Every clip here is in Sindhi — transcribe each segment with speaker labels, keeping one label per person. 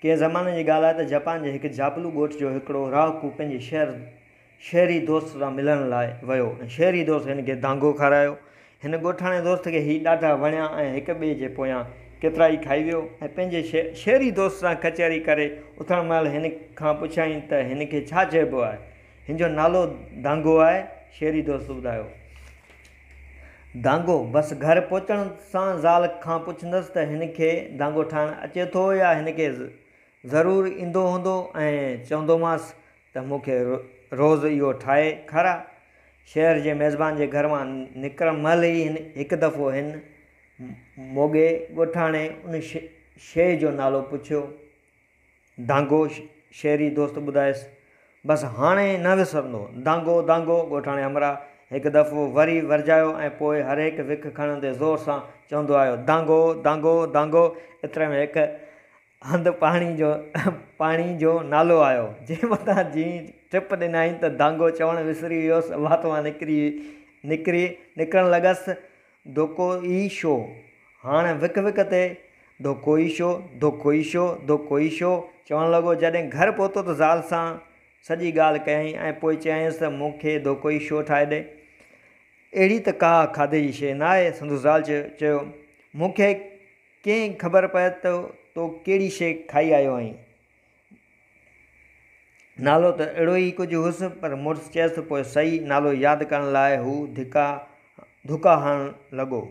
Speaker 1: ڪنهن زماني جي ڳالهه آهي ته جپان جي هڪ جابلو ڳوٺ جو هڪڙو رهاڪو پنهنجي شهر شهري دوست سان ملڻ لاء ويو ۽ شهري دوست هن کي دانگو کارايو. هن ڳوٺاڻي دوست کي هي ڏاڍا وڻيا ۽ هڪ ٻئي جي پويان ڪيترائي کائي ويو ۽ پنهنجي شهري دوست سان ڪچهري ڪري اٿڻ مهل هن کان پڇيائين ته هن کي ڇا چئبو آهي؟ هن جو نالو دانگو آهي. شهري دوست ٻڌايو. دانگو، بس گهر پهچڻ سان زال کان پڇندس ته هن کي دانگو ٺاهڻ اچي ٿو يا هن کي ضرور ايندو هوندو ۽ چوندومانس ته مون کي روز اهو ٺاهي کاراء. شهر جي ميزبان جي گهر مان نڪرڻ مهل ئي هڪ دفعو هن موڳي ڳوٺاڻي ان شيء جو نالو پڇيو. دانگو شهري دوست ٻڌايس. بس هاڻي نه وسرندو. دانگو دانگو ڳوٺاڻي همراهه هڪ دفعو وري ورجايو ۽ پوء هرهڪ وک کڻندي زور سان چوندو آيو، دانگو دانگو دانگو ايتري ۾ هڪ هنڌ پاڻي جو پاڻي جو نالو آيو، جنهن مٿان جيئن ٽپ ڏنائين ته دانگو چوڻ وسري ويس، وات مان نڪري نڪري نڪرڻ لڳس، ڌوڪو ئي شو. هاڻ وک وک تي ڌوڪو ئي شو، ڌوڪو ئي شو، ڌوڪو ئي شو چوڻ لڳو. جڏهن گهر پهتو ته زال سان سڄي ڳالهه ڪيائين ۽ پوء چيائينس ته مون کي ڌوڪو ئي شو ٺاهي ڏي. اهڙي ته ڪا کاڌي جي شيء نه آهي. سندس زال چيو، مون کي ڪئين خبر پئي ته تو ڪهڙي شيء کائي آيو آهين؟ نالو ته اهڙو ئي ڪجهه هوس، پر مڙس چيس ته پوء صحيح نالو ياد ڪرڻ لاء هو ڌڪا ڌڪا هڻڻ لڳو.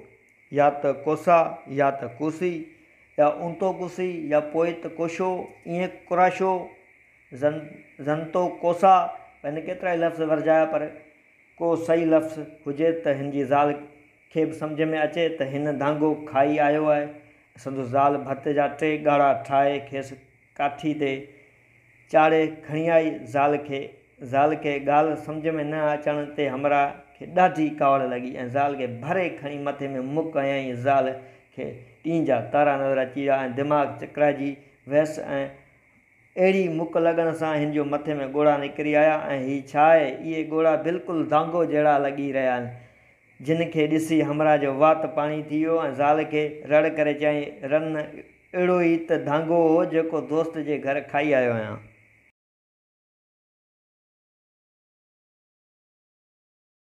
Speaker 1: يا ته ڪوسا، يا ته ڪوسي، يا اونتو ڪوسي، يا پوء ته ڪوشو، ائين ڪراشو، زن زنتو ڪوسا. هن ڪيترائي لفظ ورجايا پر ڪو صحيح لفظ هجي ته هن جي زال کي به سمجهه ۾ اچي ته هن دانگو کائي آيو آهي. سندس زال ڀت جا ٽي ڳاڙها ٺاهي کيس ڪاٺي تي چاڙهي کڻي آئي. زال کي زال کي ڳالهه سمجهه ۾ نه اچڻ تي همراهه کي ڏاڍي ڪاوڙ لڳي ۽ زال کي ڀري کڻي مٿي ۾ مڪ هنيائين. زال کي ٽين جا تارا نظر اچي ويا ۽ دماغ چڪرائجي ويس ۽ اهڙي مڪ لڳڻ سان هن جو مٿي ۾ ڳوڙها نڪري آيا ۽ هي ڇا آهي؟ اهي ڳوڙها بلڪل دانگو جهڙا لڳي رهيا آهن. جن کي ڏسي همراهه جو وات پاڻي ٿي ويو ۽ زال کي رڙ ڪري چيائين، رن اهڙو ئي ته دانگو هو جيڪو دوست جي گهر کائي آيو آهيان.